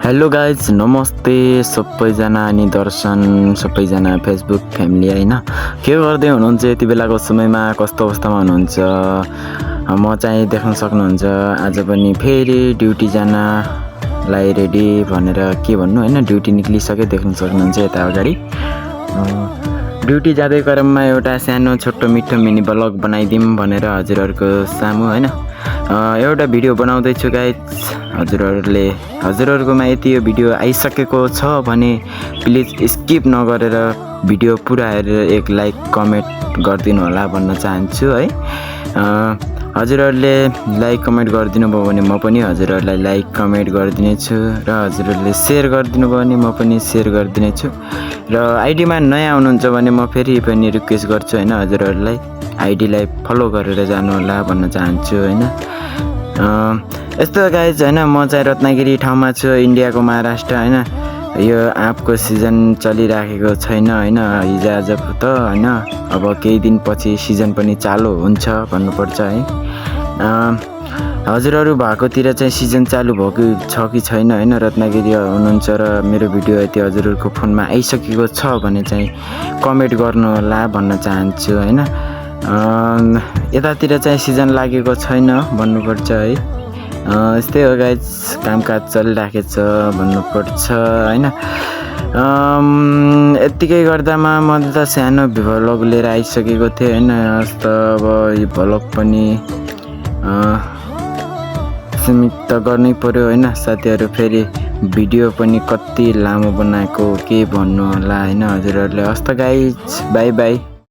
Hello guys नमस्ते सबैजना अनि दर्शन सबैजना फेसबुक फ्यामिली हैन के गर्दै हुनुहुन्छ यति बेलाको समयमा कस्तो अवस्थामा हुनुहुन्छ म चाहिँ देख्न सक्नुहुन्छ आज पनि फेरि ड्युटी जानलाई रेडी भनेर के भन्नु हैन ड्युटी निक्लिसके देख्न सक्नुहुन्छ यता अगाडि ड्युटी जाँदै क्रममा एउटा सानो छोटो मिठो मिनी ब्लग बनाइदिउँ भनेर हजुरहरूको सामु हैन एउटा भिडियो बनाउँदै छु गाइज हजुरहरुकोमा यति यो भिडियो आइसकेको छ भने प्लिज स्किप नगरेर भिडियो पुरा हेरेर एक लाइक कमेन्ट गरिदिनु होला भन्न चाहन्छु है हजुरहरुले लाइक कमेन्ट गरिदिनु भयो भने म पनि हजुरहरुलाई लाइक कमेन्ट गरिदिने छु र हजुरहरुले शेयर गरिदिनु भयो भने म पनि शेयर गरिदिने छु र आइडीमा नयाँ हुनुहुन्छ भने म फेरि पनि रिक्वेस्ट गर्छु हैन हजुरहरुलाई आइडीलाई फलो गरेर जानु होला भन्न चाहन्छु हैन यस्तो गाइज हैन म चाहिँ रत्नगिरी ठाउँमा छु इन्डियाको महाराष्ट्र हैन यो आँपको सिजन चलिराखेको छैन हैन हिजोआज त हैन अब केही दिन पछि सिजन पनि चालु हुन्छ भन्नुपर्छ है हजुरहरु भएकोतिर चाहिँ सिजन चालु भएको छ कि छैन हैन रत्नगिरी हुनुहुन्छ र मेरो भिडियो यति हजुरहरुको फोनमा आइसकेको छ भने चाहिँ कमेन्ट गर्नु होला भन्न चाहन्छु हैन यतातिर चाहिँ सिजन लागेको छैन भन्नुपर्छ है यस्तै हो गाइज कामकाज चलिराखेको छ भन्नुपर्छ हैन यतिकै गर्दामा मैले त सानो भ्लग लिएर आइसकेको थिएँ हैन जस्तो अब यो भ्लग पनि सीमित त गर्नै पर्यो हैन साथीहरु फेरि भिडियो पनि कति लामो बनाएको के भन्नु होला हैन हजुरहरुले हस्त गाइज बाइ बाइ।